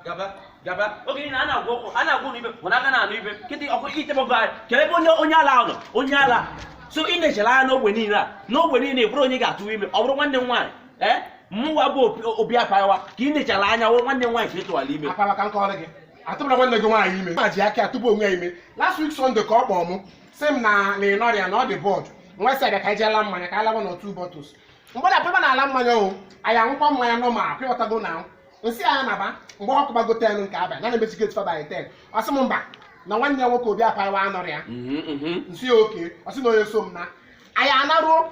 Gaba, gaba. Oge niile a na-agwa okwu, a na-agwa ụnụ ibe, ụnụ aka na-anụ ibe. Kịtị ọkụ itebọgo anyị. Kedu ebe onye ala ahụ nọ? Onye ala. So ị na-echere anya n'ogbe niile a, n'ogbe niile ị bụrụ onye ga-atụwa ime, ọ bụrụ nwanne m nwaanyị. Ee, mụnwa bụ Obi Apawa ka ị nechara anya wụ nwanne m nwaanyị ka ị tụwara ime. Apawa, ka m kọọrọ gị, atụbara nwanne gị nwaanyị ime ma ji aka atụba onwe ya ime. Last week Sunday ka ọ kpọọ mụ, sị m na ị nọrịa, na ọ dị bored. Nwa sị abịa ka anyị jee la mmanya, ka anyị lawa na two bottles. Mgbe na apịba na-ala mmanya o, anyị aṅụkwa mmanya nọma apịghọtago na nsị ya naba. Mgbe ọ kụbago 10 nke abalị na na-emechi gate fa by 10, ọ sị m mba, na nwanne ya nwoke Obi Apawa anọrọ ya. Nsị ya oke, ọ sị na onye so m na anyị anaruo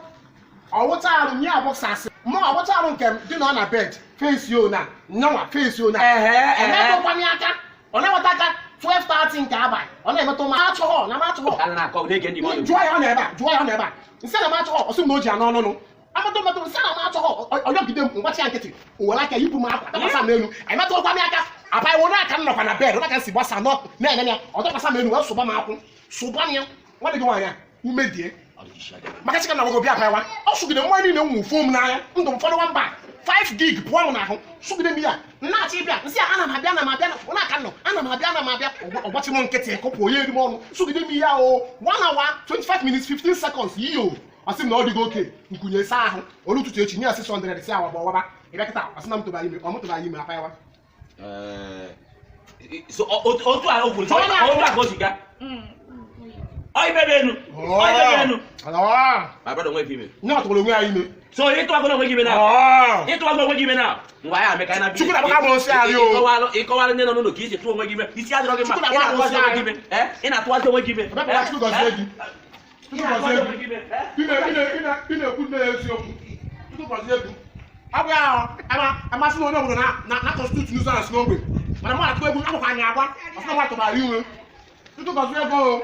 ọwụcha arụ nye abọksasị mụ ọwụcha arụ nke m dị na ọ na bed face o na nyanwa face o na emetụkwana ya aka. Ọ na-enweta aka 12:30 nke abalị, ọ na-emetụ m achọghọ na m achọghọ. A na-akọ na-ege ndị mmadụ. Jụọ ya, ọ na ebe a, jụọ ya, ọ na ebe a. Nsị na m achọghọ, ọ sị m na o ji anụ ọnụnụ amatụ metụ. Nsị na m achọghọ, ọyọgide m, ngwachi ya nkịtị, o were aka yipụ m akwa dakwasa m elu, emetụkwa m aka. Abaghị were aka m nọkwa na bed aka m si gbasa nọ na-enye ya, ọ dọkwasa m elu wee sụba m akwụ, sụba m ya. Nwanne gị nwaanyị a ume die maka chika na gwago bịa apawa, ọ sụgide mmanya niile m nwụ m n'anya ndụ m fọdụ mba 5 gig pụọ m n'ahụ, sụgide m ya nna-achọ ịbịa. Nsị ya ana m abịa, ana m abịa, ụlọ aka nọ, ana m abịa, ana m abịa. Ọgbachi m nkịtị, kụpụ onye eri m ọnụ, sụgide m ya o 1 hour 25 minutes 15 seconds iyo. Ọ sị m na ọ dịgo oke nkunye saa ahụ olu ụtụtụ echi nye ya 600, si awa ọwaba ịbịa kịta. Ọ sị na m tụbara ime, ọ m tụbara ime, apawa. So otu a o kwuru, otu a ka o si gaa. Ọ ibe bụ enu, ọ ibe bụ enu. My brother, nwe ime. Nye ọ tụbara onwe ya ime. So ịtụwago onwe gị ime na ịtụwago onwe gị ime na ngwa ya ameka na Chukwu na-agbaka m nsị arị o. Ịkọwalụ ndị nọ n'ụlọ ka isi tụọ onwe gị ime, isi adịrọ gị mma. Chukwu Ị na-agbaka m na-atụwazi nsị onwe gị ime. Ị na-atụwazi onwe gị ime. Ebepụla, Chukwu gọzie gị. Ị Chukwu na-atụwazi gọzie onwe gị. gị ime. Ị na-ekwu nne ya eziokwu. Chukwu gọzie gị. Ọ bụ ya amasị na onye obodo na constitute nuisance n'ogbe, mana mụ atụ egwu agbakwa anyị agba ọsọ nwa tụbara inwe. Chukwu gọzie ego o.